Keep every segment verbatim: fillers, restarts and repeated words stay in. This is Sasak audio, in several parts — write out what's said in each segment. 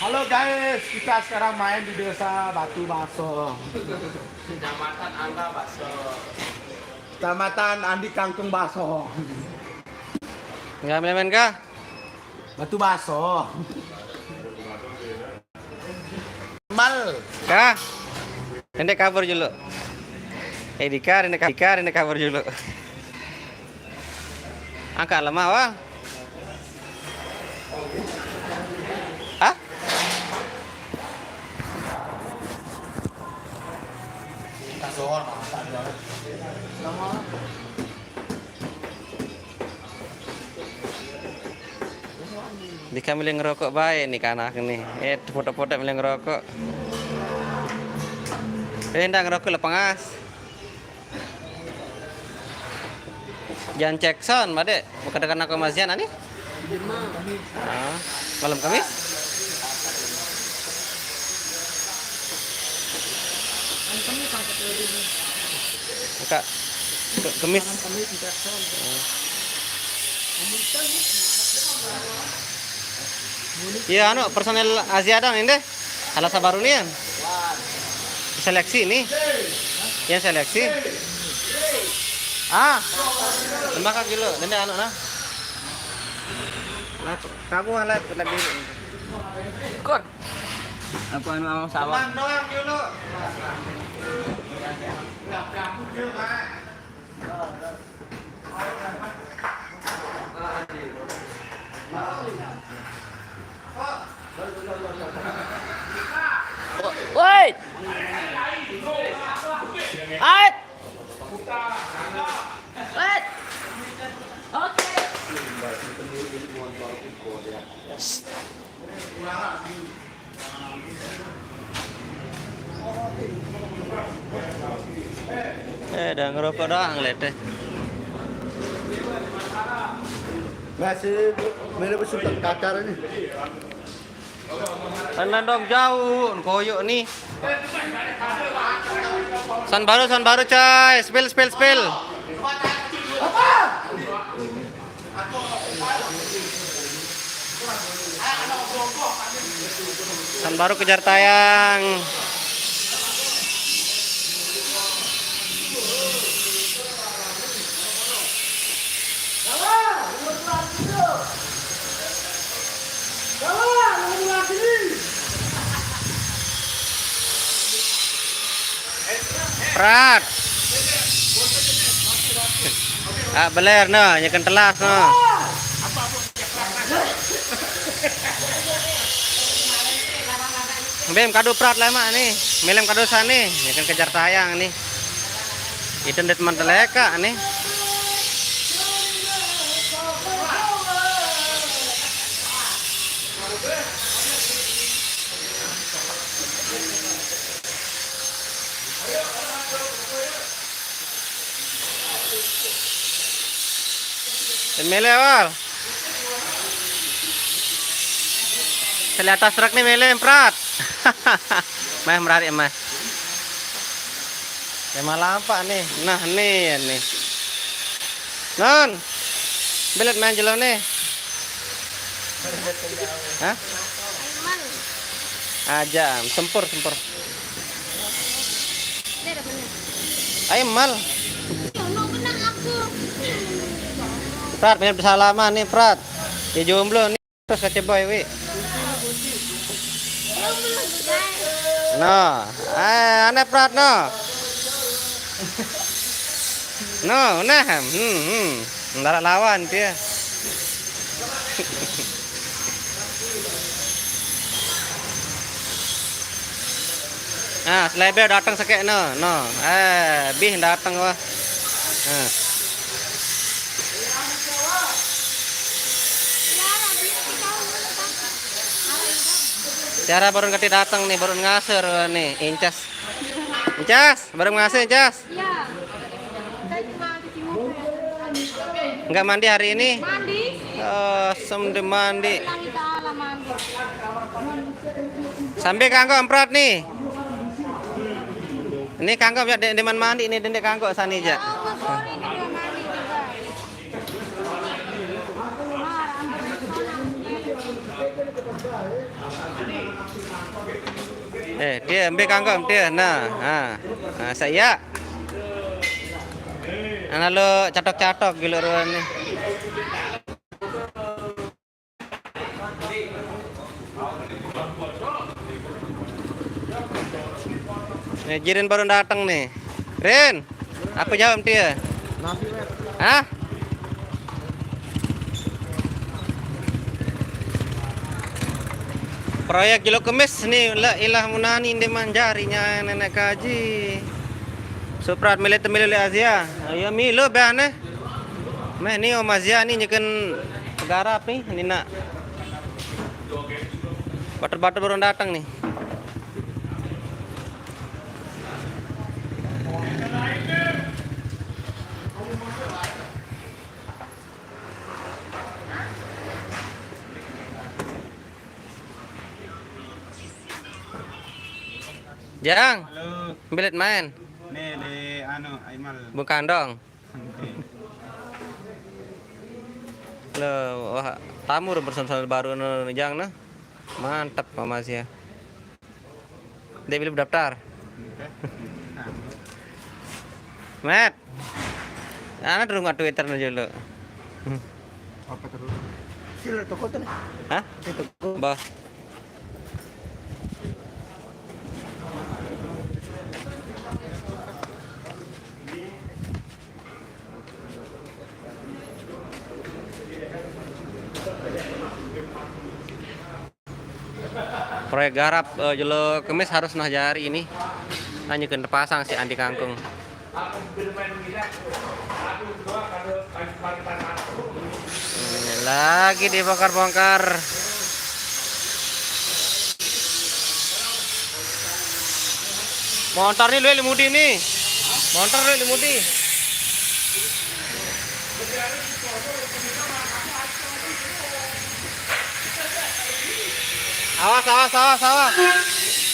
Halo guys, kita sekarang main di desa Batu Baso. Kecamatan Angga Baso. Kecamatan Andi Kangkung Baso. Nggak main-main kah? Batu Baso. Mal. Kah? Ndek kabur dulu. Eh, Dika, ndek ka-, Dika, ndek kabur dulu. Angkat lemah, wah. Hah? Di kami lagi ngerokok baik nih kanak nih. Eh, foto-foto lagi ngerokok. Eh, ndak ngerokok lah pengas. Jangan cek sound, Made. Bukan dengan aku Mas Jan, ani? Ah, malam Kamis? Buka. Ke-, Kemis. Iya, anu, personel Asia dong ini deh. Salah sabaru nih, ya. Seleksi nih. Yang seleksi. Ah. Tembak kaki lu, dende anu nah. Nah, kamu lah, kena diri. Kor. Apa anu, Amang Sawah? Tenang doang dulu. Woi! Ait! Wait! Oke. Eh, udah ngerokok doang, lihat deh. Masih milih besuk kacar ini. Tenan dong jauh, koyok nih. San baru, san baru, coy. Spill, spill, spill. San baru kejar tayang. Prat. Ah, beler no, nyekan telas no. Bem kado prat lama nih, melem kado sani, nyekan kejar tayang nih. Itu ndet manteleka nih. Mele awal. Seli atas truk nih mele emprat. Meh merari meh. Emang lampak nih. Nah, nih, nih. Non. Belet main jelo nih. Hah? Aja, sempur, sempur. Ayo mal. Prat, main bersalaman nih, Prat. Ya jomblo nih. Terus kata boy, wi. No, eh, aneh Prat, no. No, nah, hmm, hmm. Ndak lawan dia. Nah, seleber datang sekek no, no. Eh, bih datang wah. Nah. Tiara baru kati datang nih, baru ngasur nih, Incas. Incas, baru ngasur Incas. Iya. Saya cuma cuci muka ya. Nggak mandi hari ini? Mandi. Eh, sem de mandi. Bilang itu Allah mandi. Sambil kanggo emprat nih. Ini kanggo ya dek demen mandi nih, dek kanggo sani aja. Oh, sorry, dia mandi juga. Mar, ambil sana. Eh, dia ambil kangkung dia. Nah, ha. Nah, saya. Nah, lalu catok-catok gila ruan ni. Eh, Jirin baru datang nih. Rin, apa jawab dia? Hah? Proyek Jelo Kemis ni la ilah munani inde manjari nya nenek kaji. Suprat mele temile le Azia. Ya milo bah ne. Meh ni Om Azia ni nyeken pegarap ni, ni nak. Batur-batur baru datang ni. Jang, halo. Belet main. Ni di anu, Aimal. Bung Kandong. Oke. Lo, wah, tamu udah personal baru no, Jang, nah. Mantap, Mama Sia. Dia belum daftar. Oke. Mat. Ana terus nggak Twitter no jolo. Apa terus? Sila toko tu ni. Hah? Itu. Bah. Proyek garap, eh, Jelo Kemis harus nah jari ini. Hanya kena pasang si Andi Kangkung. Hmm, lagi dibongkar-bongkar. Montor ni luwih limudi ni. Montor luwih limudi. Awas, awas, awas, awas.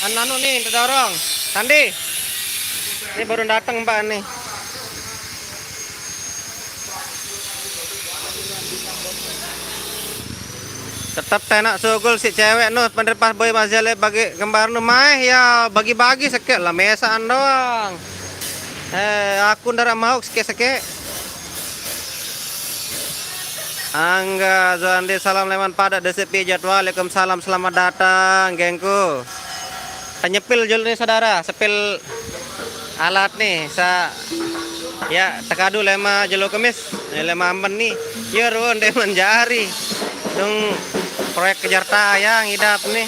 Anu, anu ni, terdorong. Sandi. Ini baru datang, Mbak, ni. Tetep tenak sugul si cewek nu, penerpas boy masih le bagi kembar nu maeh ya bagi-bagi sekek lah mesaan doang. Eh, aku ndak mau sekek-sekek. Angga Zuandi, salam leman pada desi pijat. Waalaikumsalam, selamat datang, gengku. Tanyepil julu ni saudara, sepil alat ni, sa-, ya, tekadu lema Jelo Kemis, eh, lema amben ni. Ya, ruan deh manjari. Dung proyek kejar tayang idap ni.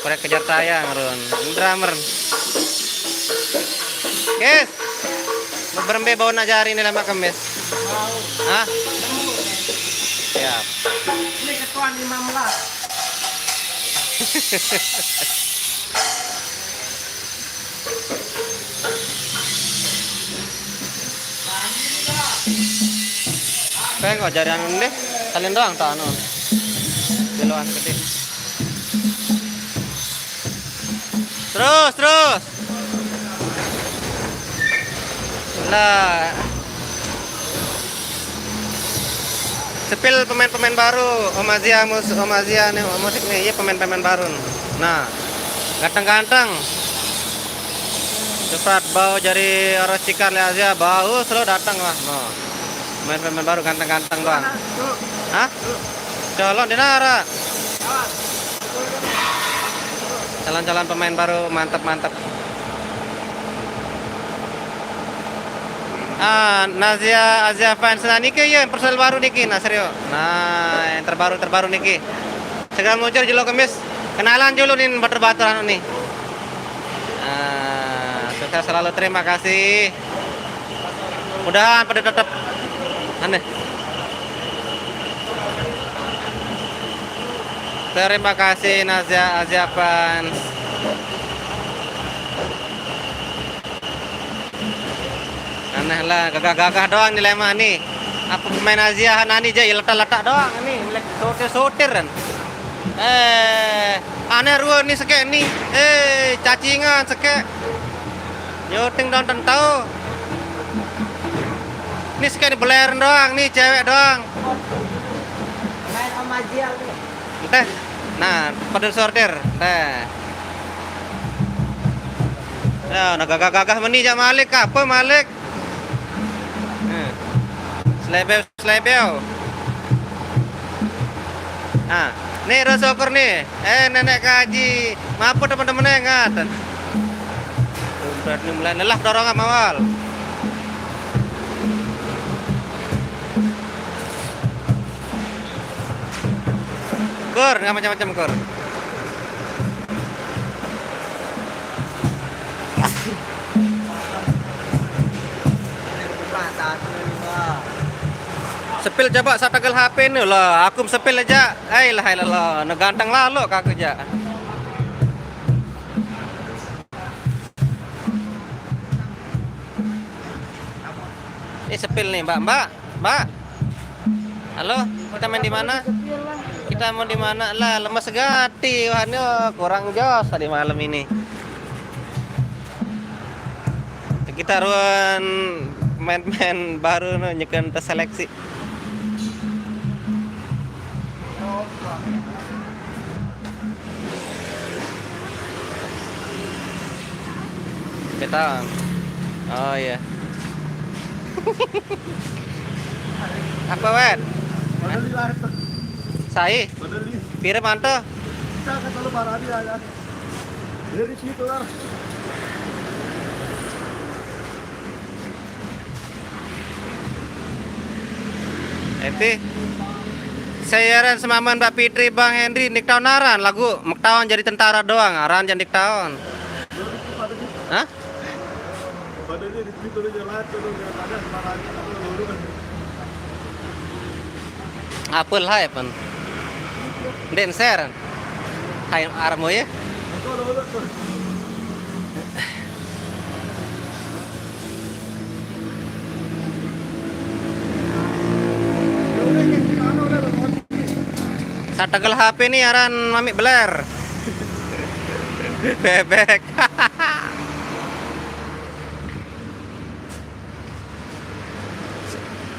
Proyek kejar tayang, ruan. Drummer. Guys. Berembe bau nak jari ni lama Kemis. Hah? Siap. Ini ketuan lima belas. Tengok jari anu deh. Kalian doang tak anu. Jeloan gede. Terus, terus. Lah. Sepil pemain-pemain baru, Om Azia mus-, Om Azia ni, musik ni, iya pemain-pemain baru. Nah, ganteng-ganteng. Cepat bau jari orang Cikar le Azia, bau selalu datang lah. No. Pemain-pemain baru ganteng-ganteng doang. Hah? Colok di nara. Calon-calon pemain baru, mantap, mantap. Ah, Nazia Azia fans, nah, niki ya personel baru niki, nah, serius. Nah, yang terbaru, terbaru niki. Segera meluncur Jelo Kemis. Kenalan dulu nih batur-batur anu nih. Ah, sukses selalu, terima kasih. Mudahan pada tetap aneh. Terima kasih Nazia Azia fans. Aneh lah, gagah-gagah doang ni lemah ni. Apa pemain Azia nani je, ya letak-letak doang ni, lek sotir-sotir kan. Eh, aneh rua ni sekek ni. Eh, cacingan sekek. Nyoting doang tentau. Ni sekek ni beler doang ni, cewek doang. Enteh. Nah, pada sortir. Enteh. Ya, nah gagah-gagah meni jak malik, apa malik? Nah. Selebeo, selebeo. Nah, ni rasa ukur ni. Eh, nenek kaji. Apa teman-teman ingat? Udah ni mulai lelah dorongan awal. Kur, nggak macam-macam kur. Sepil coba satagal H P ni lah, aku sepil aja. Ai lah, ai lah, lah. Nah, ganteng lalu aku aja. Ini sepil nih, Mbak, Mbak, Mbak. Halo, kita main di mana? Kita mau di mana? Lah, lemes gati. Wah, ini kurang jos tadi malam ini. Kita ruan main-main baru no, nyeken terseleksi. Beta. Oh iya. Apa, Wen? Padahal di warteg. Sai? Padahal di Pira manto? Kita kata lu parah dia ya. Dari situ lah. Eti. Saya Ran Semaman, Mbak Fitri, Bang Henry, ndik taun aran lagu, mek taun jadi tentara doang, aran jadi ndik taun. Hah? Apel hai pan. Dancer. Hai armo ya. Satekel H P ni aran Mami Beler. Bebek.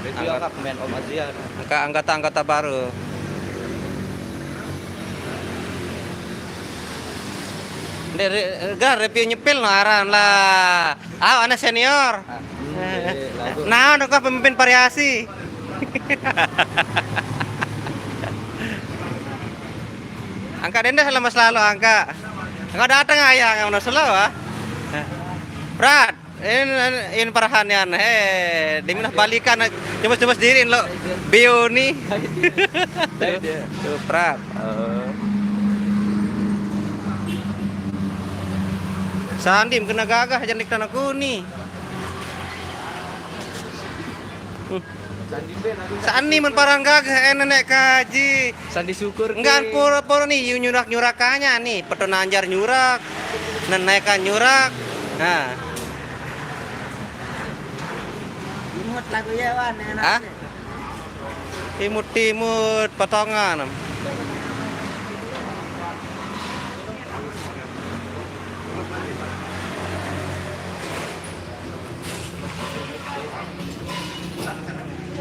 Itu yang Angkat- nggak pemain Om Azian. Angka-, anggota-anggota baru. Nde re-, gah review nyepil no aran lah. Ah, anak senior. Ah, hmm, iya, lagu. Nah, udah kau pemimpin variasi. Angka denda selama selalu angka. Angka datang ayah yang mana selalu ah. Prat, ini, ini perhanian. Hei, di mana balikan coba-coba sendiri lo. Bioni. Tuh, Prat. Oh. Sandi kena gagah jandik tanah kuni. Sandi men parang gagah, eh, nenek kaji. Sandi syukur. Enggak ke pura-pura nih, yu nyurak-nyurak aja nih. Peto nanjar nyurak. Nenekan nyurak. Nah. Imut lagu ya, Wan, enak. Hah? Imut-imut potongan.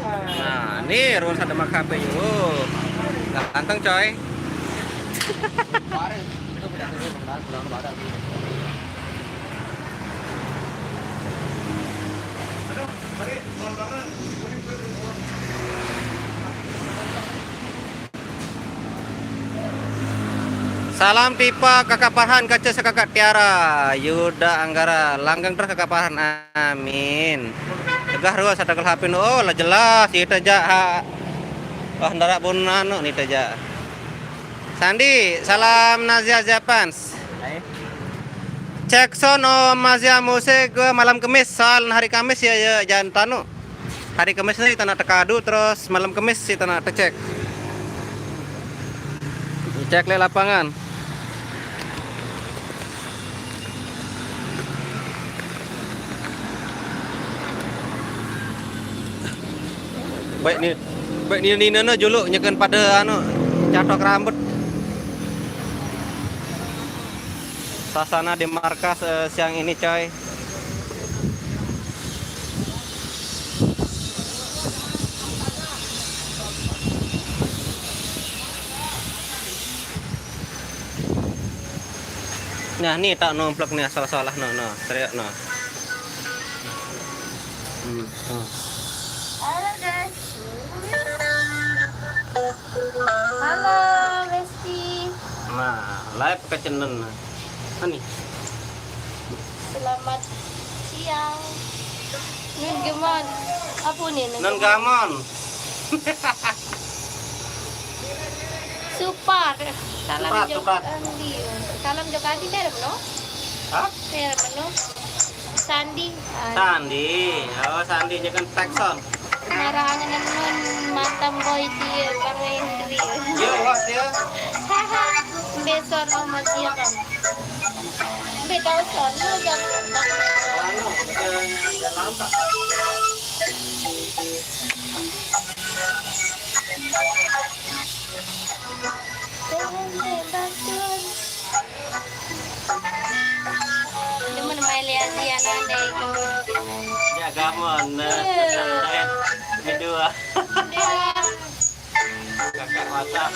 Nah, ini ruang sadema kafe yuk. Ganteng, coy. Salam tipa Kakak Farhan, kaca sa Kakak Tiara, Yuda Anggara, langgeng terus Kakak Farhan, amin. Tegah rua satekel H P nu, oh lah jelas, kita ja ha. Wah, ndara bun anu nih teja. Sandi, salam Nazia Japans. Cek sound Om Mazia Musik, eh, malam Kemis, soal hari Kamis ya, ya, jangan tanu. Hari Kemis ni kita nak tekadu, terus malam Kemis kita nak tecek. Cek le lapangan. Baik ni, baik ni, ni, ni, ni, juluk nyeken pada anu, catok rambut. Suasana di markas, eh, siang ini, coy. Nah, ni tak nomplek ni asal salah no, no, teriak no. Hmm, no. Halo, guys. Halo, Besti. Nah, live kecenen. Ani. Selamat siang. Nun gemon. Apa ni? Nun gamon. Supat. Salam Supat, Jok supat. Andi. Salam Jok Andi, Ferem, no? Hah? Ferem, no? Sandi. Ah. Sandi. Oh, Sandi nya kan Texon. Marang nun mantan boy dia, Bang Hendri. Yo, wah dia. Haha. Besok sama dia, Bang. Be tahu son, no, Jok. Anu, eh, dia nampak. Cuma main lihat dia nandai. Ya, gamon. Nah, Iya. Saya berdua. Iya. Kakak WhatsApp.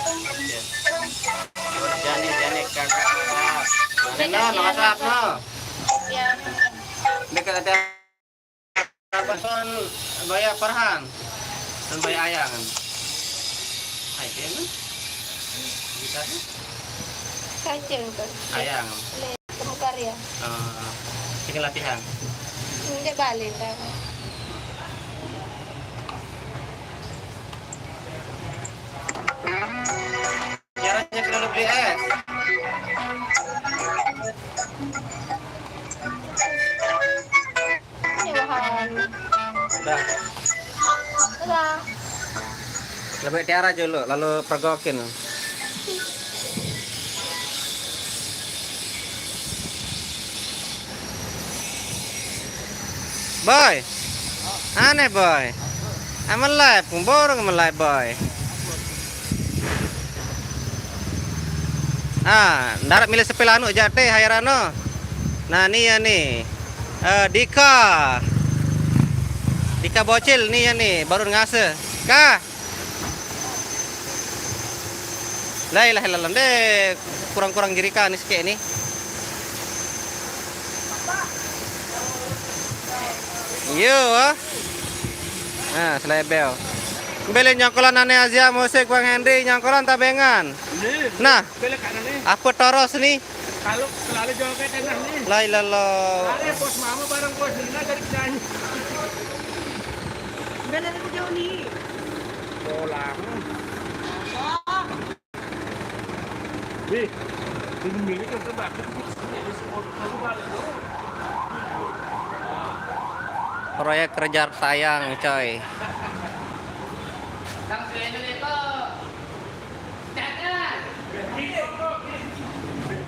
Oke. Jani, Jani, kakak WhatsApp. Mana, WhatsApp, no? Ya. Dekat ada Apa son Baya Farhan? Son Baya Ayang. Hai, dia mah. Bisa tuh. Kacang tuh. Ayang. Temu karya. Eh, bikin latihan. Enggak balik, kan. Caranya kalau beli es. Ini bahan. Udah. Udah. Lebih tiara dulu, lalu pergokin. Boy. Aneh, Boy. Aman live, borong aman live, Boy. Ah, darat milih sepil anu jate hayarano. Nah, ni ya ni. Eh, Dika. Dika bocil ni ya ni, baru ngase. Kah? La ilaha illallah. Deh, kurang-kurang jerika ni sikit ni. Yo, ah. Nah, selebel. Beli nyongkolan ane Azia musik Bang Henry, nyongkolan tabengan. Ni. Nah, beli kat ni. Apa toros ni? Kalau selalu joget enak ni. La ilaha illallah. Ada bos mama bareng bos Nina jadi penyanyi. Beli lagi jauh ni. Bolang. Wih, ini milik yang sebab. Proyek kejar tayang, coy.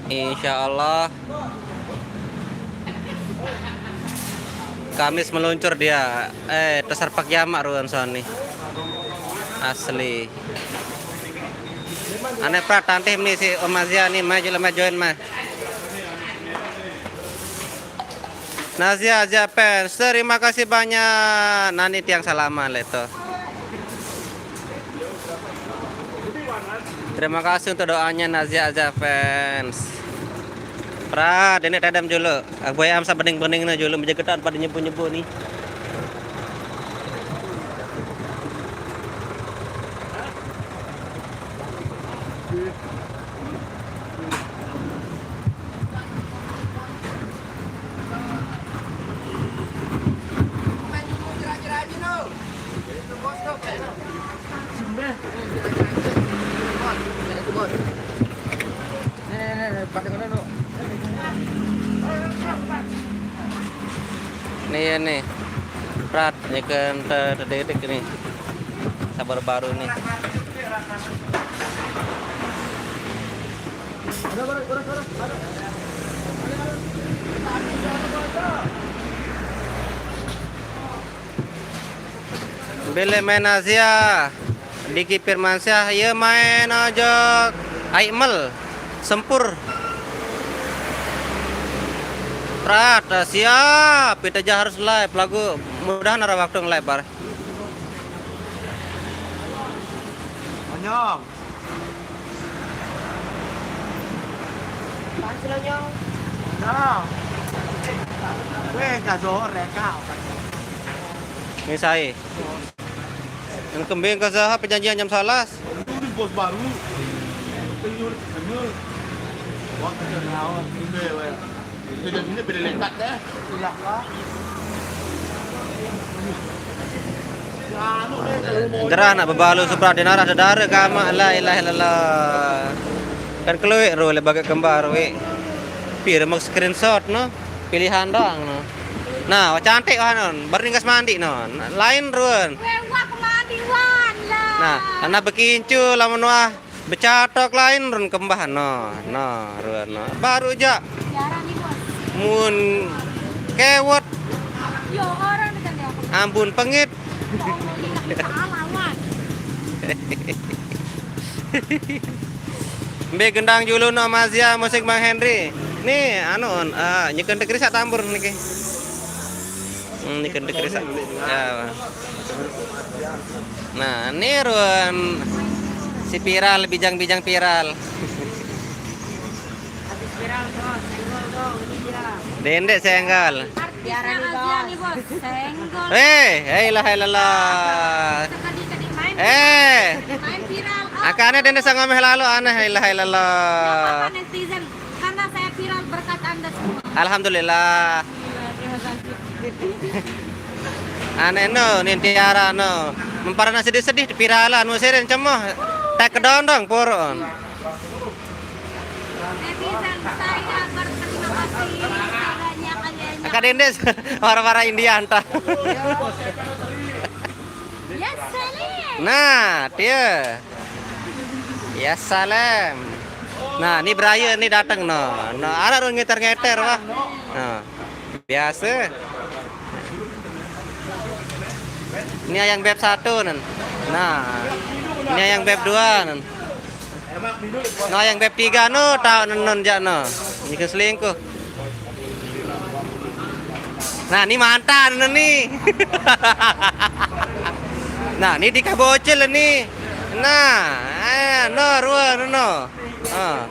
Insya Allah. Kamis meluncur dia. Eh, terserpak jamak ruan Sony. Asli. Ane prat tantih ni si Om Azia ni, maju lemah join mah. Nazia Azia fans, terima kasih banyak. Nani tiang salaman leto. Terima kasih untuk doanya Nazia Azia fans. Pra, dene tadam julu. Aku ya amsa bening-bening na julu menjaga tanpa nyebut-nyebut ni. Nih, ya, nih. Prat, ya kan, ter-, terdetek nih. Sabar baru nih. Bele main Azia, Diki Firmansyah, ya main aja Aikmel, Sempur. Prat, siap, kita aja harus live lagu. Mudahan ada waktu nge-live, bar. Monyong. Nah. Weh, gak sore kau. Ini saya. Yang kembing ke Zaha perjanjian jam salas. Ini bos baru. Senior, senior. Wah, kenal. Ini, weh. Beda sini, beda lekat deh. Iya, Pak. Gerah nak bebalu supra denarah dedara gamak, la ilaha illallah. Kan keluik ru le bagi kembar wik. Pir mau screenshot no. Pilihan doang no. Nah, cantik wah non. Baru ningkas mandi non. Lain run. Weh, wah kemandi wan lah. Nah, anak bekincu lamun wah becatok lain run kembah no. No, run no. Baru jak. Jarang nih, Bos. Mun kewet. Yo, orang dekat dia. Ampun pengit. Ya Allah, ini salah, wan. Mbe gendang julu no Mazia musik Bang Henry. Nih, anu, eh, nyeken dek risak tambur niki. Hmm, nyeken dek risak. Ya. Nah, ini ruan si viral, bijang-bijang viral. Habis viral, Bos. Senggol dong, ini dia. Dendek senggol. Artisnya Azia nih, Bos. Senggol. Eh, eh, ilaha illallah. Sekali-kali main. Eh. Main viral. Oh. Angka aneh dendek sangomeh lalu aneh, ilaha illallah. Nggak apa-apa, netizen. Karena saya viral berkat Anda semua. Alhamdulillah. Alhamdulillah, terima kasih. Aneh no, nin Tiara no. Memparana sedih-sedih viralan, musirin cemoh. Tak kedondong, purun. Netizen, saya berterima kasih sebanyak-banyaknya. Kak Dendes, orang-orang India entah. Ya, salam. Nah, dia. Ya, salam. Nah, ini Brian nih datang no. No, ada orang ngeter-ngeter, wah. Nah, biasa. Ini yang beb satu nen. Nah, ini yang beb dua nen. Nah, yang beb tiga no, tahu nenun jak no. Ini ke selingkuh. Nah, ini mantan no nih. Nah, ini dikah bocil nih. Nah, eh, no, rua, no, no. Ah.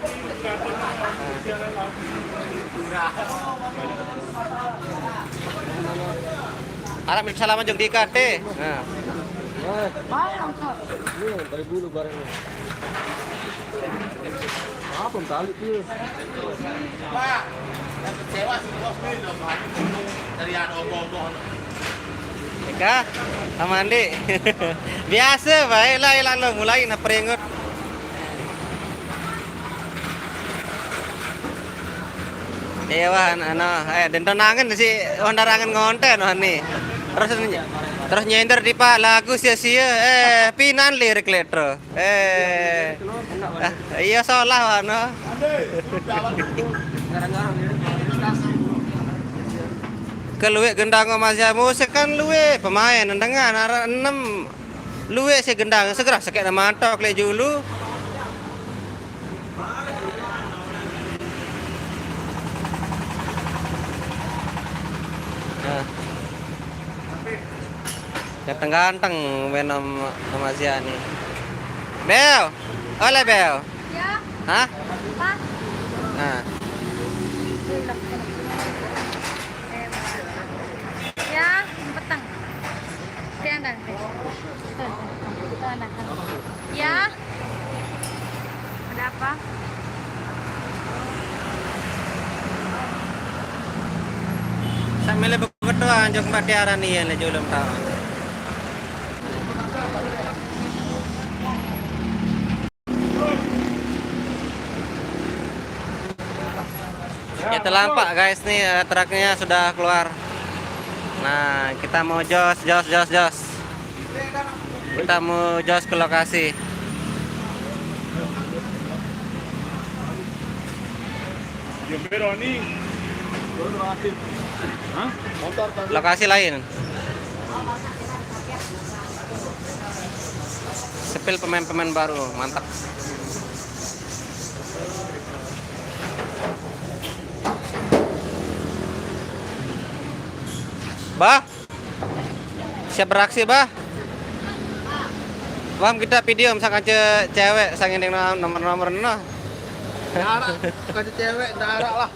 Arab minta salaman jeng Dika teh. Nah. Ini dari bulu barangnya. Apa tali tuh? Pak, yang kecewa si bos nih, loh, Pak. Dari ada obo-obo. Eka, Amandi. Biasa bae lah, ilang lo mulai na peringut. Iya, wah, anu, anu, eh, den tonangan si Honda rangan ngonten, wah, nih. Terus, terus nyender di pak lagu sia-sia, eh, pinan lirik letro. Eh, ah, iya, salah, wah, no. Keluik gendang Mas ya, musik kan luik, pemain, dengan, arah enam. Luwek sik gendang, segera sekek mantok lek julu. Nah. Ganteng-ganteng main sama, sama Ziani. Bel, oleh Bel. Ya. Hah? Apa? Nah. Ya, petang. Tiang dah. Tuh, tuh, tuh, tuh, nah, tuh. Ya. Ada apa? Sambil begitu anjuk Mbak Tiara nih ya, julem tahu. Ya, terlampak, guys, nih, eh, truknya sudah keluar. Nah, kita mau jos, jos, jos, jos. Kita mau jos ke lokasi. Lokasi lain. Sepil pemain-pemain baru, mantap. Bah, siap beraksi, Bah. Wah, kita video misalkan ce-, cewek sang ini nomor-nomor no. Darah, kasih cewek, darah lah.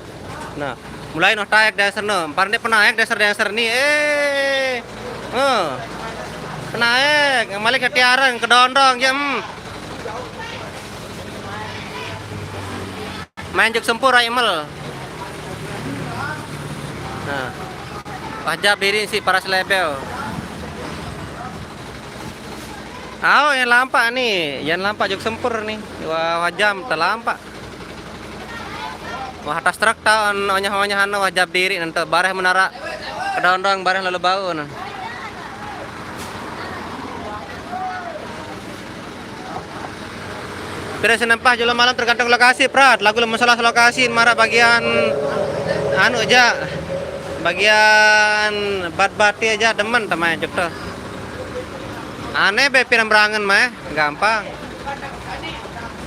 Nah, mulai noh taek dancer noh. Parende penaek dancer-dancer nih. Eh. Eh. Penaek, malik ke tiarang, kedondong, ya, hmm. Main jug sempur, ai emel. Nah. Wah jap diri si para selebel. Au, yang lampak nih, yang lampak jug sempur nih. Wah, wah jam telampak. Wah, atas truk taun onyah-onyahan wah jap diri nente bareh menara kedondong bareh lalu bau nah. Pira sinempah jelo malam tergantung lokasi, Prat. Lagu lem salah lokasi, mara bagian anu aja. Bagian bat-bati aja demen temae jug tuh. Aneh be pirang berangen mah, gampang.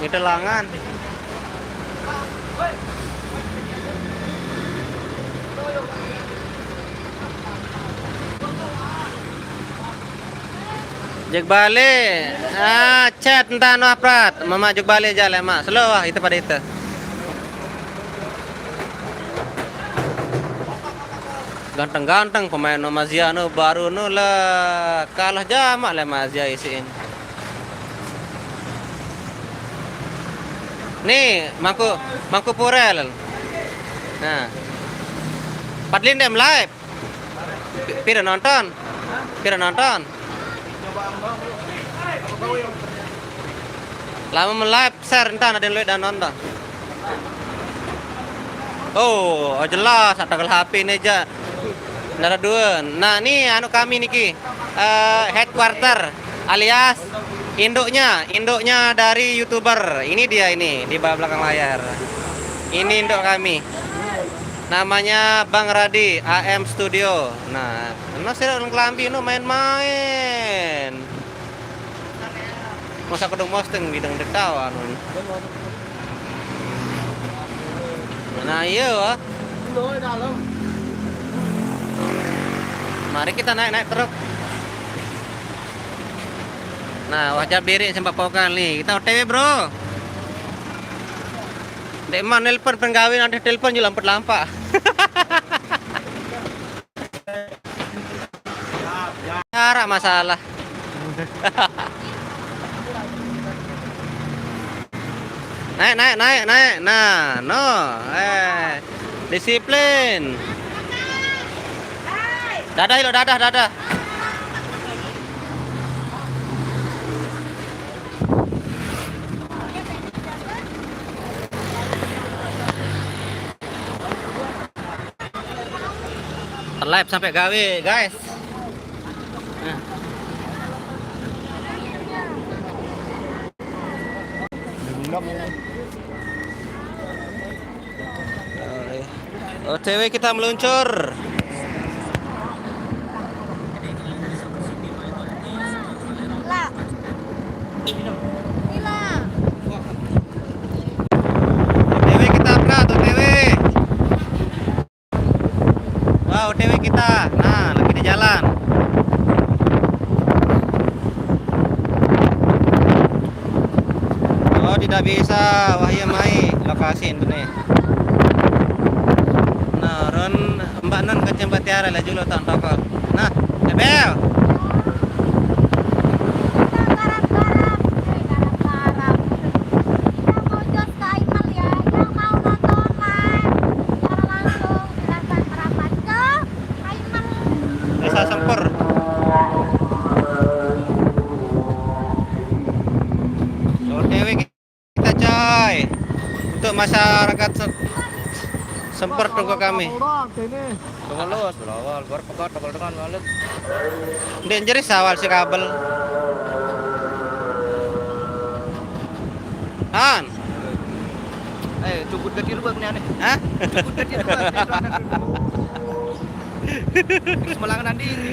Itu langan. Jug bale. Ah, chat entah noh Prat. Mama jug bale aja le, Mak. Slow ah, itu pada itu. Ganteng-ganteng pemain no Mazia no baru no lah kalah jamak le Mazia isiin. Nih, mangku mangku purel. Nah. Padlin dem live. Pi- Pira nonton? Pira nonton? Lama men live share entan ada luit dan nonton. Oh, oh jelas, ada kalau H P ini aja. Nara dua. Nah, ini anu kami niki. Eh, headquarter alias induknya, induknya dari YouTuber. Ini dia ini di belakang layar. Ini induk kami. Namanya Bang Radi A M Studio. Nah, emang sih orang kelambi nu main-main. Masa kedung mosting bidang detawa nun. Nah, iya wah. Mari kita naik-naik truk. Nah, wajah birik sempat pokal nih. Kita O T W, Bro. Dek man nelpon penggawe nanti telepon juga lampat-lampak. Cara masalah. Naik, naik, naik, naik. Nah, no. Eh, disiplin. Dadah, lo dadah, dadah. Live sampai gawe, guys. Nah. O T W kita meluncur. O T W kita, Prat, O T W. Wah, O T W kita. Nah, lagi di jalan. Oh, tidak bisa. Wah, iya mai lokasi ini nih. Nah, Ron, Mbak Nun kecempat tiara lah julu tong toko. Nah, Ebel. Kita garap-garap, eh, garap-garap. Kita mau jos ke Aimal ya. Yang mau nonton live secara langsung, silakan merapat ke Aimal. Desa Semper. O T W kita, coy. Untuk masyarakat Se-, Semper tunggu kami. Tunggu, berawal, baru pegat, tanggal dengan, malet. Ndeq jari sawal si kabel. Han. Eh, cugut ke tiru bang, nih, aneh. Hah? Cugut ke tiru bang, nih, itu anak dulu. Semelangan nanti ini.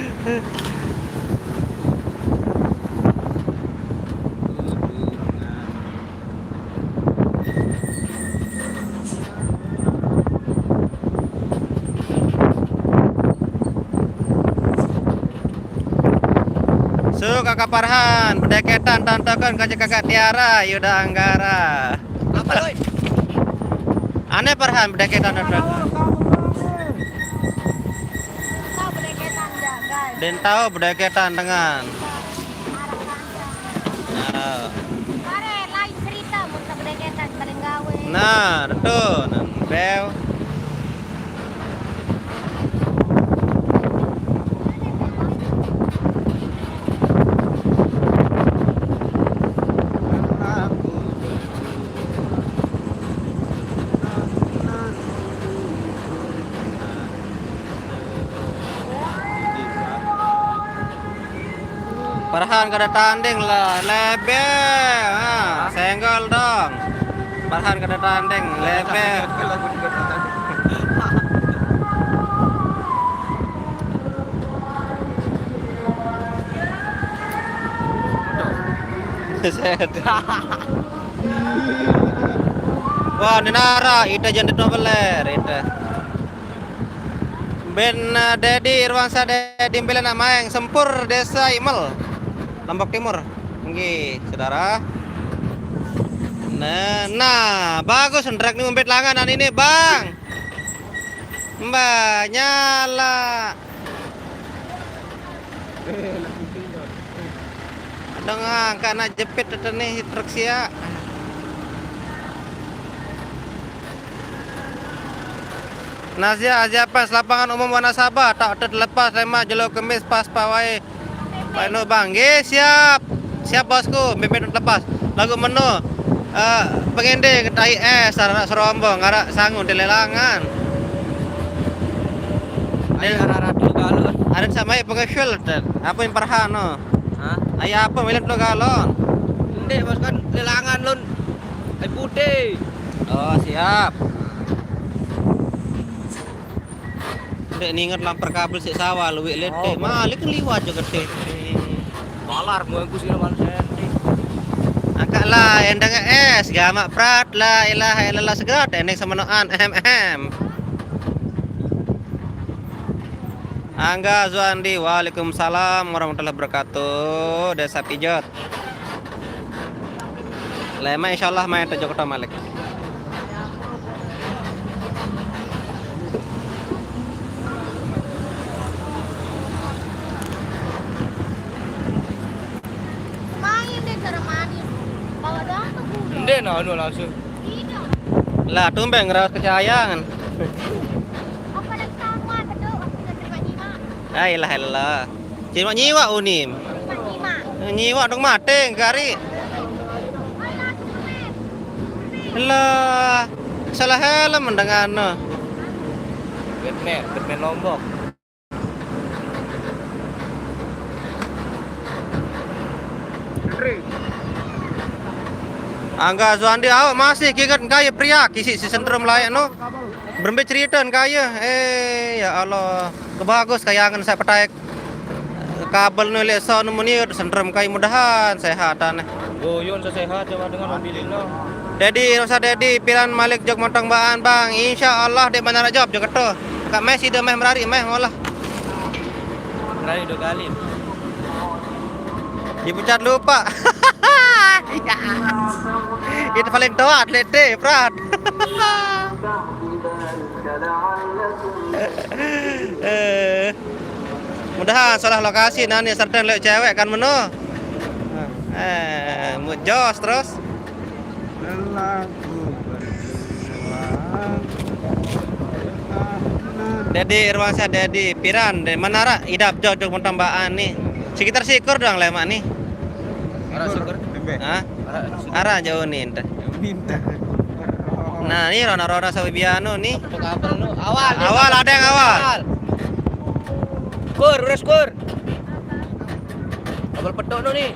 Su, Kakak Farhan, bedeketan, tontokan, kacek Kakak Tiara, Yuda Anggara. Apa, Doi? Ane Parhan bedeketan, Parhan. Tahu bedeketan ndak, guys? Den tahu bedeketan dengan. Nah. Are lain cerita, mun tak bedeketan, paling gawe. Nah, tentu. Nah, bel. Parhan kada tanding lah, lebe. Ha, senggol dong. Parhan kada tanding, lebe. Set. Wah, ni nara, ita jangan ditobeler, ita. Ben, eh, Dedi Irwansa Dedi Mbelena Maeng, Sempur, Desa Imel, Lombok Timur. Nggih, saudara. Nah, nah, bagus ndrak ni umbet langan ani ni, Bang. Mbah, nyala. Ada ngangkat nak jepit tete ni truk sia. Nazia Aziapan, Lapangan Umum Wanasaba, tak terlepas lemak jelo kemis pas pawai. Pak Eno Bang, nggih, siap. Siap, Bosku, mimpin lepas. Lagu meno, eh, pengende ketai es, arak serombong, arak sangu di lelangan. Ayo, arak-arak dulu galon. Ada sama ya pengesul, Ten. Apa yang perhano? Hah? Ayo apa, milen dulu galon? Ndek, Bos, kan lelangan, lon. Air putih. Oh, siap. Ndek ninget lamper kabel sik sawah, luwik letik. Oh. Malik liwat juga, Ten. Balar, gua aku sih, Bang, Sandy. Angkat lah, endang es, gamak prat, la ilaha illallah segera, endang semenoan, ehem, ehem. Angga Zuandi, waalaikumsalam warahmatullahi wabarakatuh. Desa Pijot. Lema insyaallah main tu Jakarta malik. Main deh cara manis. Bawa doang tuh gula. Ndek, nah, anu langsung. Tidak. Lah, tumben ngeras kesayangan. Apa lagi kamu, Beduk? Aku nggak terima nyimak. La ilaha illallah. Cuma nyiwa unim. Nyiwa dong mate gari. Lah, salah helm dengan no. Batman, Batman Lombok. Angga Zuandi, awak masih kinget kaya pria kisi si sentrum layak no. Berembe cerita kaya. Eh, ya Allah. Kebagus kayangan saya petai kabel nu lek sound muni sentrum kai, mudahan sehat aneh. Goyon sesehat coba dengan mobil ini. Dedi, rasa Dedi, piran malik jok montong baan, Bang. Insya Allah dek mana jawab jok keto. Kak Mes ide meh merari meh ngolah. Merari dua kali. Dipecat lupa. Iya. Itu paling tua atlet deh, Prat. Eh. Mudahan salah lokasi nani serta lek cewek kan meno. Eh, mujos terus. Dedi Irwansyah Dedi, piran de menara idap jok jok tambaan ni. Sekitar sikur doang lemak ni. Arah syukur. Hah? Arah syukur. Arah jauh ni ente. Minta. Nah, ni rona-rona sawi biano ni. Kapal nu. Awal, ni. Awal, ada yang awal. Awal. Kur, urus kur. Kapal petok nu ni.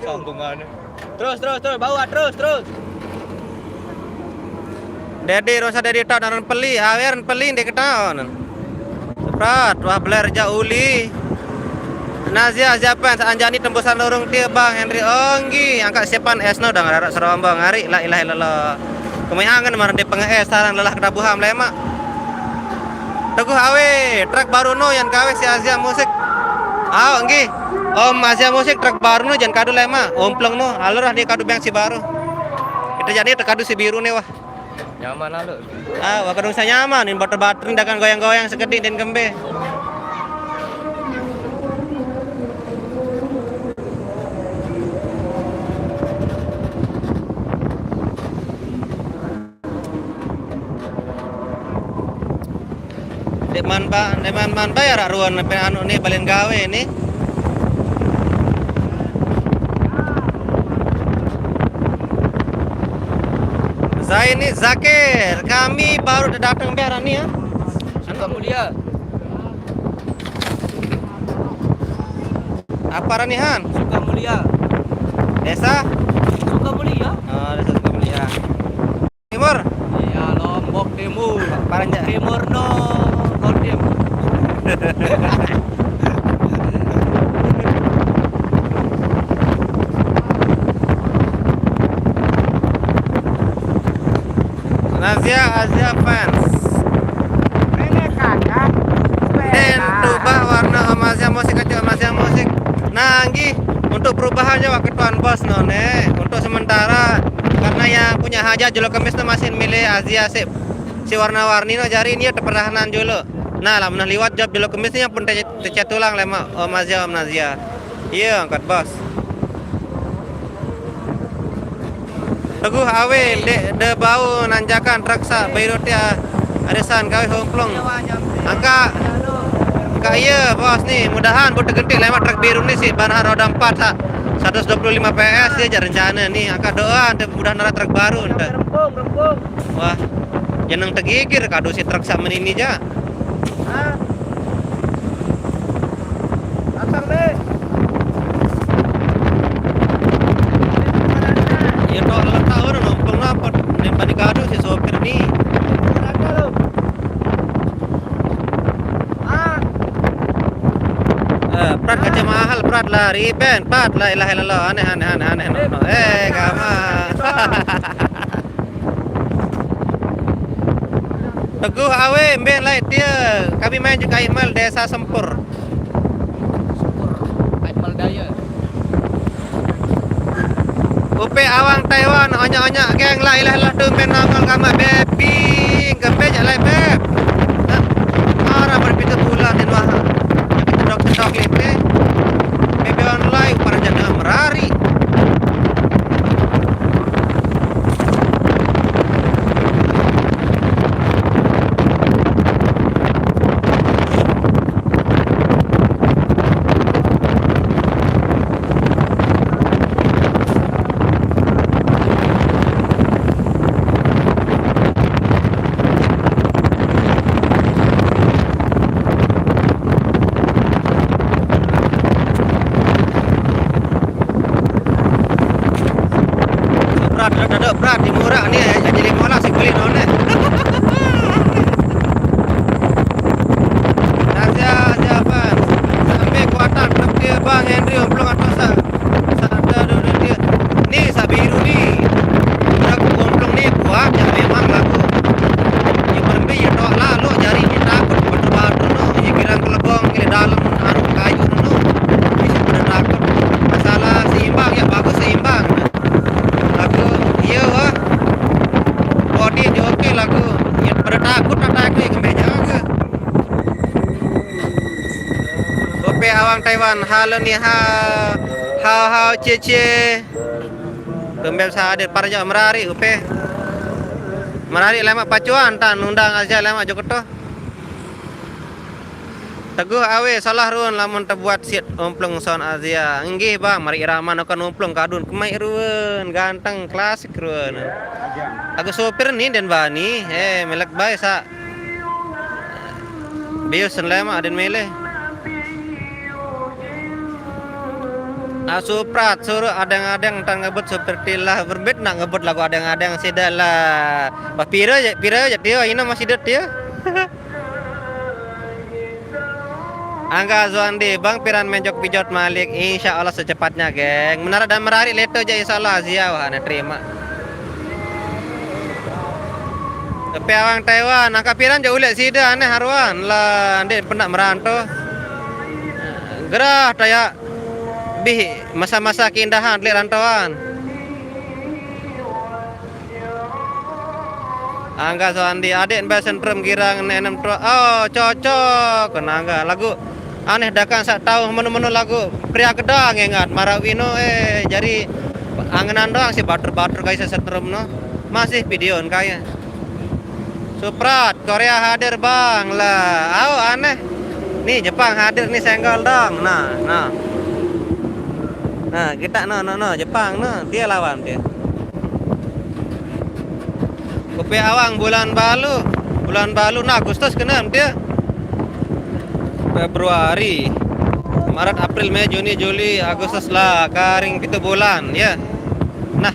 Sambungannya. Terus, terus, terus, bawa, terus, terus. Dedi, rosa Dedi tau naran peli, awer peli di ketaon. Prat, wah beler ja uli. Nazia, siapan, sa Anjani tembusan lorong dia, Bang Henry Onggi, angkat siapan esno dang rarak serombong, hari, la ilaha illallah. Kemayangan marang di pengees, sarang lelah kedabuham lemak. Teguh awe, trek baru no yang gawe si Azia Musik. Aw, Onggi. Om Azia Musik truk baru no, jangan kadu lema, omplong no, alur ah dia kadu beng si baru. Kita jadi terkadu si biru nih wah. Nyaman alur. Ah, wah kadung saya nyaman, ini bater-bater, dagang goyang-goyang sekedik dan kembe. Dek man ba, dek man, man bayar aruan pe anu ni balen gawe ni. Zaini Zakir, kami baru datang biar ni ya. Suka mulia. Apa ranihan? Suka mulia. Desa? Suka mulia. Oh, desa Suka mulia. Timur? Iya, Lombok Timur. Paranjak. Timur no, Kodim. Nazia Azia fans. Den rubah warna Om Azia Musik aja, Om Azia Musik. Nah, nggih, untuk perubahannya waktu Tuan Bos none, untuk sementara karena yang punya hajat jelo kemis no masih milih Azia si, si warna-warni no jari ini ya pertahanan jelo. Nah, lah menah liwat job jelo kemis ini yang pun tecet tulang lema Om Azia, Om Nazia. Iya, angkat bos. Teguh awe, dek de bau nanjakan truk sa bairu tia arisan gawe homplong. Angka, angka iya bos ni, mudahan bu tegentik lewat truk biru ni si banah roda empat sa seratus dua puluh lima P S ya jar rencana ni. Angka doa ante mudahan ada truk baru ante. Rempung, rempung. Wah, jeneng tegigir kadu si truk sa menini ja. Hah? Pasang deh. Ya tok letak orang nongkrong apa? Nembani kadu si sopir ni. Eh, prat kaca mahal, prat lah riben, prat la ilaha illallah, aneh, aneh, aneh, aneh, no, no. Eh, gama. Teguh awe, mben lai tia. Kami main juga Imal Desa Sempur. Sempur, Imal Daya. Upe awang Taiwan, onyak-onyak geng la ilaha illallah tu men nongol kama bebi, gembe jak lai beb. Nah, arah berpitu bulan dan wah. Yang cedok-cedok lete. Bebe online para jana merari. Prat, dada, dada, prat, di murah ni, eh, jadi lima belas si kulit on, eh. Asia, Asia Fans. Sampai kuatan truk dia, Bang Henry, omplong atau sa-, sa-, ada, ada, ada dia. Ni, sa biru ni. Truk omplong ni kuat, ya memang laku. Ni berembe, ya tok lah, lo jari ni takut, betul-betul, no. Ya kira kelebong, kira dalam, anu, kayu, no. Bisa pada takut. Masalah seimbang, ya bagus seimbang. Lagu, iya, wah. Body dia oke lagu. Ya, pada takut, tak takut, ya, kembali jaga. Ope awang Taiwan, halo ni ha, hao hao cie cie. Kembali sa hadir para jauh merari, ope. Merari lemak pacuan, tan undang aja lemak Jokoto. Teguh awe, salah ruan lamun tebuat sit omplung sound Azia. Nggih, Bang, mari irama nokan omplung kadun kemai ruan, ganteng klasik ruan. Aku sopir ni den bani, eh melek bae sa. Bius sen lema den mele. Asu prat suruh adeng-adeng tan ngebut sopir tilah berbit nak ngebut lagu adeng-adeng sida lah. Wah pira ja, pira ja tio, ina masih det tio. Angga Zuandi, Bang Piran menjok pijot malik, insya Allah secepatnya, geng. Menara dan merari leto ja, insya Allah Azia wah ane terima. Tapi awang Taiwan, angka Piran ja ulek sida ane haruan lah, ndik pendak meranto. Gerah taya. Bih masa-masa keindahan leq rantauan. Angga Suwandi, adeq mbe sentrum girang enem tua. Oh, cocok. Kena angga lagu aneh dakang saq tao menu-menu lagu Priagedang engat maraq wino, eh, jari angenan doang siq batur-batur kai sentrum no. Masih videon kai. Suprat, Korea hadir, Bang. Lah, au aneh. Nih, Jepang hadir nih, senggol dong. Nah, nah. Nah, kita no, no, no, Jepang no, dia lawan dia. Kupi awang bulan balu, bulan balu, nah, Agustus kena dia. Februari, Maret, April, Mei, Juni, Juli, Agustus lah, karing pitu bulan, ya. Nah,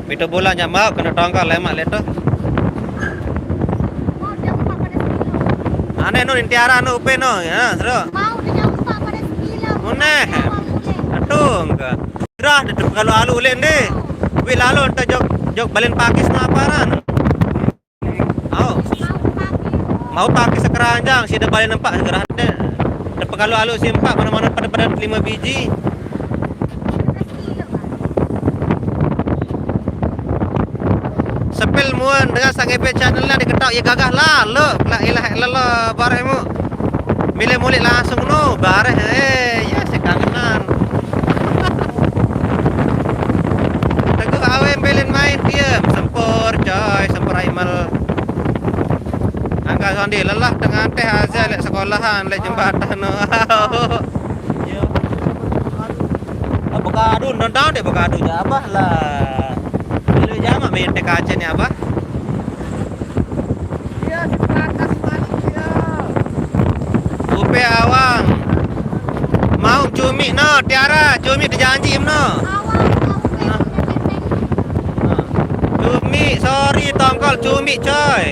pitu bulan jaq mauq kene tongkol lemaq leq to. Aneh no, Intiara no, upe no, ya, seru. Mau dijampak pada sekilo. Uneh. Atung ke. Gerah de tepe kalu alu uleq de. Wih lalu ente jok, jok balen pakis no aparan. Au. Mau pakai sekeranjang, side balik nempak segerah de. Tepe kalu alu simpak, mana-mana pada-pada lime biji. Sepil muen dengan saq ngepe channel-ne diketaoq ye gagah lalo, la ilaha illallah, bareh mu. Mele mulik langsung no, bareh, eh, ya, siq kangenan. Teguh awe mbe len main diem, sempur, coy, sempur Aimal. Angga Sandi lelah tengah teh hasil leq sekolahan, leq jembatan no. Iya. Ah, bekadu, nendang deh bekadu jabah lah. Dulu jamak main T K C ni, Abah. Upe awang. Mauq cumiq no, Tiara, cumiq tejanji no. Cumiq, sorry, tongkol cumiq, coy.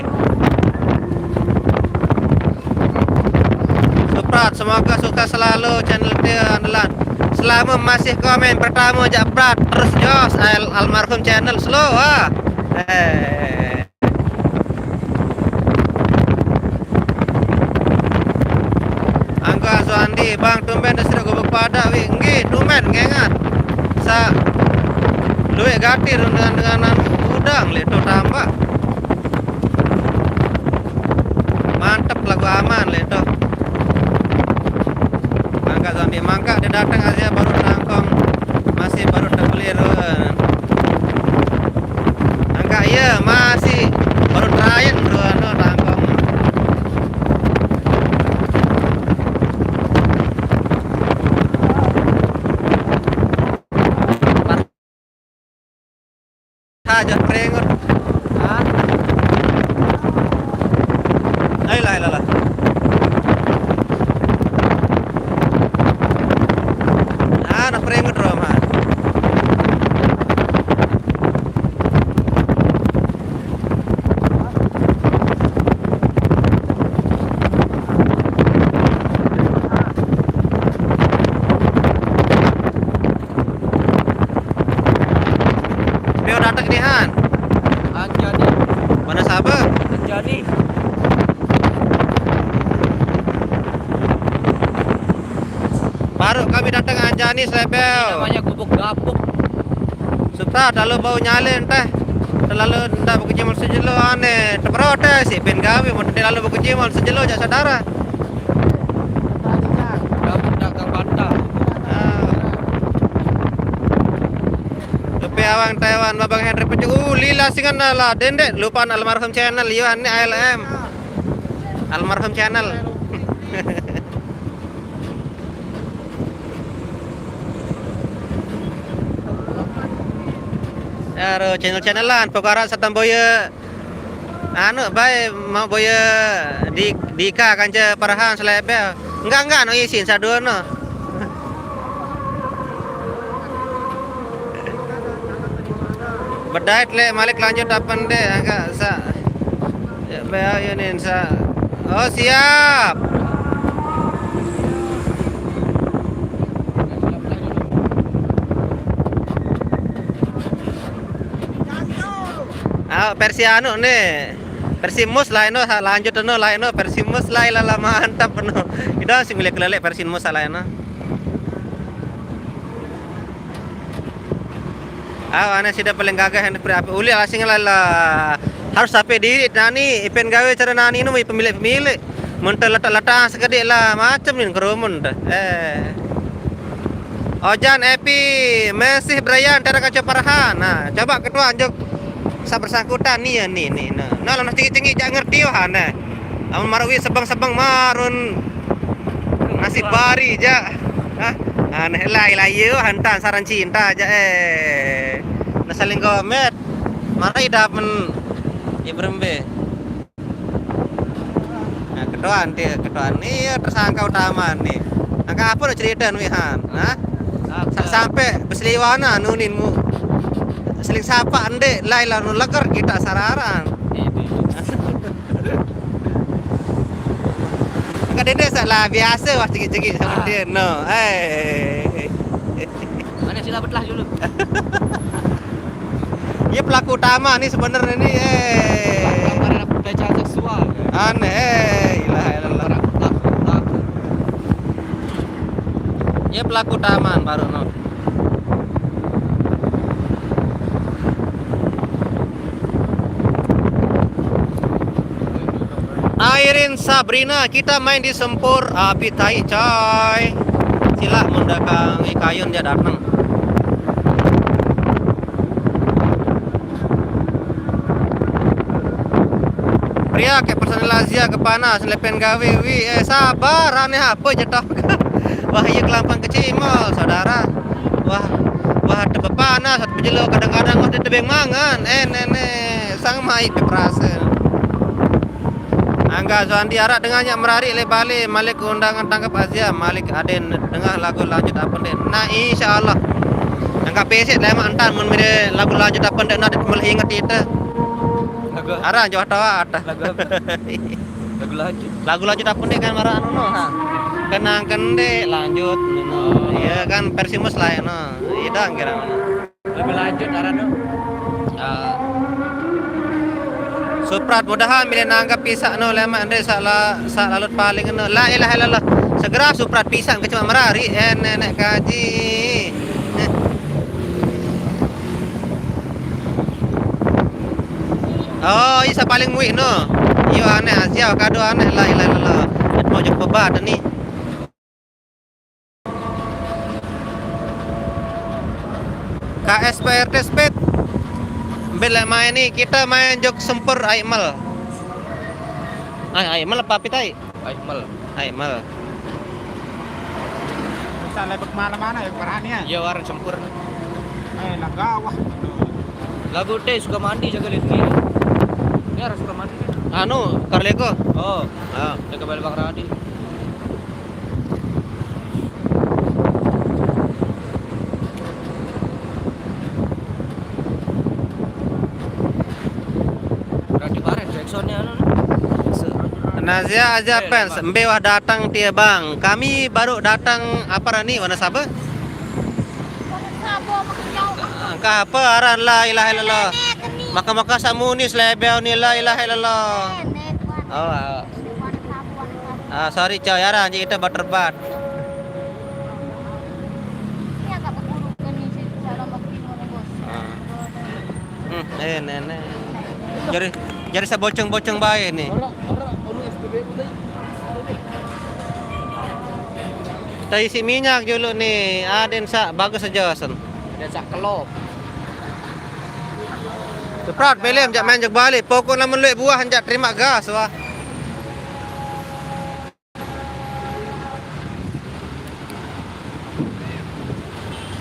Suprat, semoga sukses selalu channel Tio andalan. Selama masih komen pertama jaq Prat, terus jos al-, almarhum channel slow ah. Eh. Angga Suwandi, Bang, tumben de serioq gubuk padaq, wih. Nggih, tumben ngengat. Saq lueq gati dengan, dengan anu udang leq to tambah. Mantep lagu aman leq to. Mangkaq sambil mangkaq, dia dateng Azia baru nangkong, masih baru tebelir. Angkaq iya masih baru terakhir bro, anu, nangkong. Hajat peringut. Hah? Ayolah, ayolah. Ah, nah peringut, Roman. Beo dateng ni, Han. Anjani. Mana sabar? Anjani. Baru kami dateng Anjani, Slebel. Namanya gubuk gabuk. Supra, terlalu bau nyale entah. Terlalu ndak bekejimol sejelo aneh. Teperot, eh, si ben gawe, mau terlalu bekejimol sejelo, jak saudara. Kamu ndak ke Batam. Ah. Lepe awang Taiwan, Babang Henry Pecuk. Uh, lila singan lah, dendek, lupaan almarhum channel, yo, ini A L M. Almarhum channel. Aro channel-channelan, pokok araq saq temboye. Anu bae, mau boye di, Dika kance Farhan Slebel. Enggak, enggak, no isin saduono. Bedait leq malik lanjut apa ndeq? Enggak, sa-, ya, bae, ayo, nin, sa-, oh, siap. Ah, versi anu nih. Versi mus lain no, lanjut no lain no, versi mus lain lala mantap no. Kita sing milih kelelek versi mus lain no. Ah, ane sida paling gagah ane pri ape uli asing la, la. Harus ape diri nani ipen gawe cara nani nu pemilik-pemilik. Mun te letak-letak sekedik la macem ni kerumun te. Eh. Ojan Epi masih Brian cara kaca parahan. Nah, coba ketua anjuk sa bersangkutan ni ya ni ni. Nah, nah lah tinggi-tinggi jak ngerti wah aneh. Amun marui sebeng-sebeng marun nasib bari ja. Hah? Aneh lah lah iya hantan saran cinta aja eh. Nah saling gomet. Mari dapen ibrembe. Nah, ketuaan dia, ketuaan. Iya, tersangka utama nih. Angka apa lo cerita nih, Han? Hah? Sa- sampai berseliwana nunin mu. Seling sapa ndek, lai lalu leger kita sararan. Angka dede salah biasa wah cegik-cegik sama dia no. Eh. Mana sila betlah dulu. Iya pelaku utama nih sebenarnya nih. Eh. Pelanggaran pelecehan seksual. Aneh. Eh, ilah ilah. Pelaku, pelaku. Iya pelaku utama baru no. Airin Sabrina, kita main di Sempur api tai coy. Sila mendekang kayun dia datang. Pria kayak personil Azia ke panas lepen gawe wi eh sabar aneh apa jetok. Wah iya kelampang kecimol saudara. Wah wah ada panas ada pejelo kadang-kadang wah ada tebeng mangan eh nenek sang mai peprase. Angga Suandi arak dengannya merari le bale malik undangan tangkap Azia malik aden dengah lagu lanjut apa den. Nah insyaallah. Angga pesek lemak entan mun mire lagu lanjut apa den ada melih inget itu. Lagu Arah jauh tawa ada. Lagu apa? Lagu lanjut. Lagu lanjut apa den kan marah anu no ha. Kenang kende lanjut no. Iya kan versi mus lain no. Idang kira. Lebih lanjut arah no. Ah. Suprat mudahan bila nanggap pisak no lemak ndre sak la sak lalut paling no. La ilaha illallah. Segera suprat pisak ke cuma merari eh nenek kaji. Eh. Oh, isa paling muik no. Iyo aneh Azia kado aneh la ilaha illallah. Mau jumpa bah ni. K S P R T Speed. Ambil lah main ni, kita main jok sempur Aimal. Ai Aimal apa pitai? Aimal. Aimal. Bisa lebek malam mana ya parahnya? Iya warna sempur. Eh, lah gawah. Lagu teh suka mandi jaga lihat kiri. Ini harus suka mandi. Anu, Karleko. Oh, ah, jaga balik Bang Radi. Berarti kemarin Jacksonnya anu. Nazia aja fans, embe wah datang tie bang. Kami baru datang apa rani warna sabe? Angka apa aran la ilaha illallah. Maka-maka samunis lebel ni la ilaha illallah. Oh, ah. Ah, sorry coy, aran je kita baterbat. Ini agak keburu kan nih, saya mau ke timur, Bos. Ah. Hmm, eh nenek. Jadi jadi saya boceng-boceng baik nih. Kita isi minyak dulu nih. Aden sak bagus aja sen. Dia sak kelop. Prat belem jak main jak balik. Pokok namun luek buah jak terima gas wah.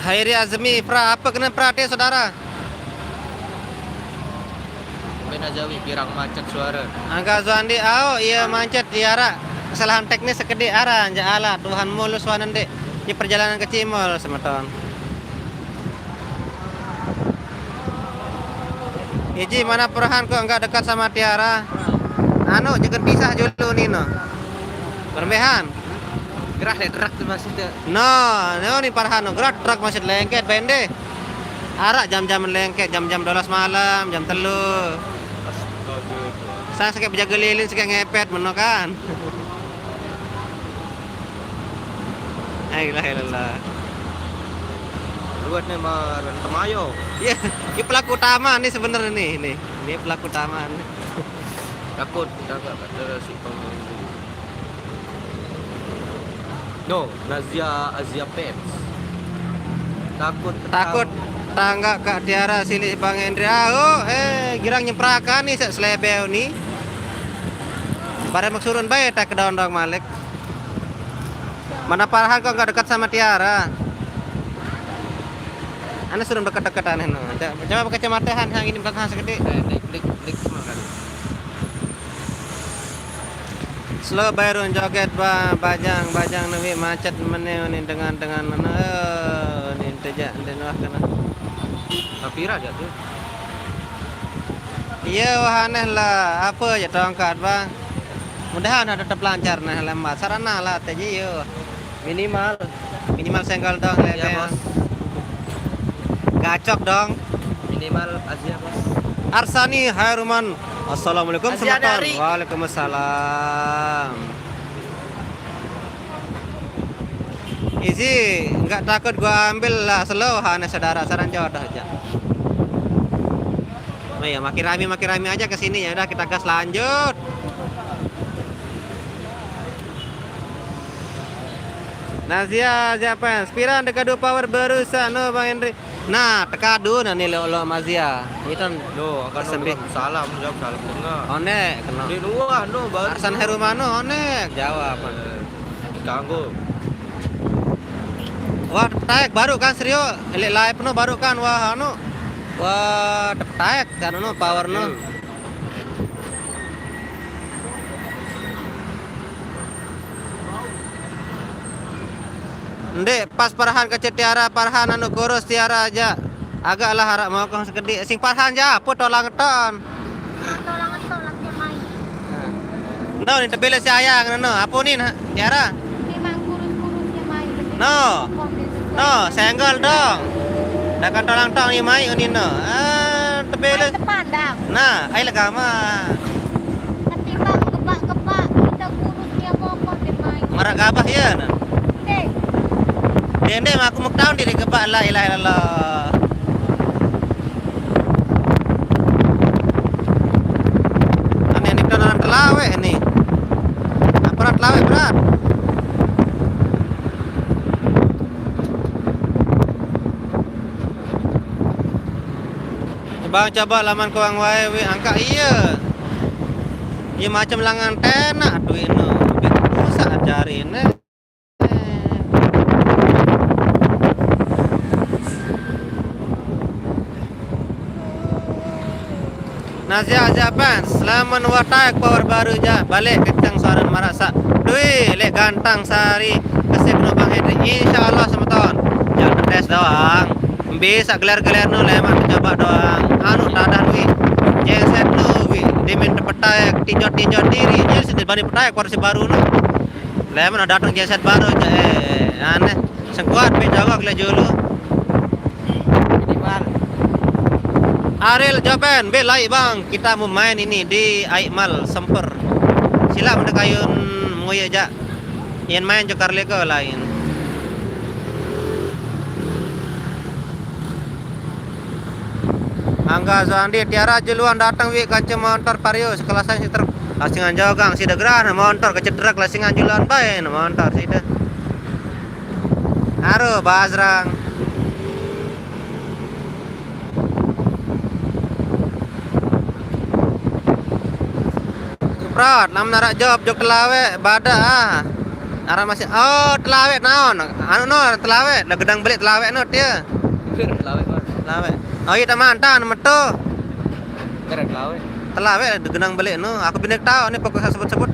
Hairi Azmi, pra apa kena pra dia saudara? Ben aja wi pirang macet suara. Angka Zuandi, au iya macet diara kesalahan teknis sekedik ara anja ala Tuhan mulus wanen dek di perjalanan ke Cimol semeton. Iji mana perahan kok enggak dekat sama Tiara? Anu jangan pisah dulu nino. Berembehan. Gerah deh truk tuh maksudnya. No, no ni parhan no gerak truk masih lengket bende. Arak jam-jam lengket, jam-jam dolas malam, jam telu. Saya sakit berjaga lilin sakit ngepet meno kan. La ilaha illallah. Buat nih, berantem ayo. Iya, ini pelaku utama nih sebenarnya nih, nih. Ini pelaku utama nih. Takut, udah nggak kata si pengunjung. No, Nazia Azia Pets. Takut. Takut tangga Kak Tiara silih Bang Hendri. Ah, oh, eh, girang nyeprakan nih, sek selebeu nih. Bareng maksurun bae tak kedondong malik. Mana Farhan kok nggak dekat sama Tiara? Ane suruh deket-deket aneh no. Coba, coba pakai kacamata, Han, Han, ini belakang Han sekedik. Eh, dik, dik, dik, semangat. Slow bae run joget ba, bajang, bajang newi macet meneh ni dengan, dengan mana, eh, ni tejak, ni wah kena. Sapira aja tuh. Iya, wah aneh lah. Apa aja tongkat, Bang? Mudahan ada tetap lancar nah lemah. Sarana lah teji yo. Minimal. Minimal senggol dong, ya, lebe. Bos. Gacok dong. Minimal Azia, Bos. Arsani Hairuman. Assalamualaikum, Azia semeton. Dari. Waalaikumsalam. Isi, nggak takut gua ambil lah, slow, hanya saudara, saran jodoh aja. Oh iya, makin rame, makin rame aja ke sini. Ya udah, kita gas lanjut. Nazia, siapa? Spiran dekat dua power baru no, Bang Hendri. Nah, tekadu nah ni lo, lo Mazia. Itu kan. Lo, akan salam, jawab salam dengar. One, kena. Di luar no, baru. Arsan Herumano, one, jawab. Eh, kanggo. Wah, taek baru kan, serius. Elik live no baru kan, wah, anu. Wah, taek kan, no, power no. Ndek, pas Farhan kecil Tiara, Farhan anu kurus Tiara aja. Agak lah harap mau kong sekedik. Sing Farhan aja, apa tolang ton. Tolang ton, lagi main. No, ni tebele si ayang, no. Apa ni, nak? Tiara? Memang kurus-kurus dia main. No. No, senggol dong. Dah kan tolang ton ni main ni, no. Ah, tebele. Main depan dah. Nah, ai lega mah. Ketimbang gebak-gebak, kita kurus dia bokong dia main. Marak gabah ya, nah. Dek. Dek, dek, aku mau tahu diri gebak, la ilaha illallah. Aneh ni, kita dalam telawek ni. Apa dah telawek berat? Bang, coba laman kuang wae, wi, angkat iya. Iya macam langan tenak duit no. Bit rusak jari ne. Nazia Azia Pants, lamun wah taek power baru ja, balik kenceng suara marasa. Dui, lek gantang sari, kesik no Bang Hendri. Insya Allah semeton. Jangan tes doang. Bisa gelar-gelar no, leman coba doang. Anu, tadah dui. Genset no, wi. Dimin petaek, tinjot-tinjot diri. Jadi sini bani petaek, kursi baru no. Leman datang genset baru, ja, eh, aneh. Sengkuat, pe jaga gelar julu. Minimal. Ariel Joben, be lai bang, kita mau main ini di Aikmal Semper. Sila mendek ayun ngoyo ja. Yen main jokar leko lain. Angga Zandi, Tiara juluan datang wi kanca montor Vario, sekelasan si truk. Lasingan jogang, si degeran montor kecetrek, lasingan juluan bae montor sida. Aduh, Basrang. Prot, nam narak job, jok telawek, badak ah. Aran masih, oh, telawek naon? Anu no, telawek, dah gedang belik telawek no dia. Telawek, Bang. Telawek. Oh iya, teman, tan metu. Keren telawek. Telawek, dah gedang belik no. Aku bini tahu ni pokok sebut-sebut.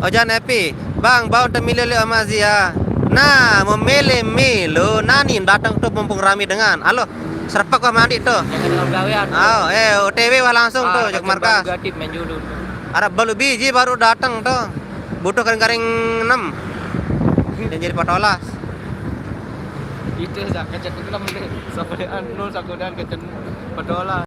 Oh, jangan happy. Bang, bau temilih le Amazia. Nah, memilih milu nani datang tu mumpung rami dengan. Halo, serepek wah mandi tu. Jangan dengan gawean. Oh, eh, O T W wah langsung tu, jak markas. Baru gadit main julu tu. Arab baru biji baru datang tu. Butuh garing-garing enam. Dan jadi patolas. Itu sak kecet enam ni. Sampai anu, sakudan kecet patolas.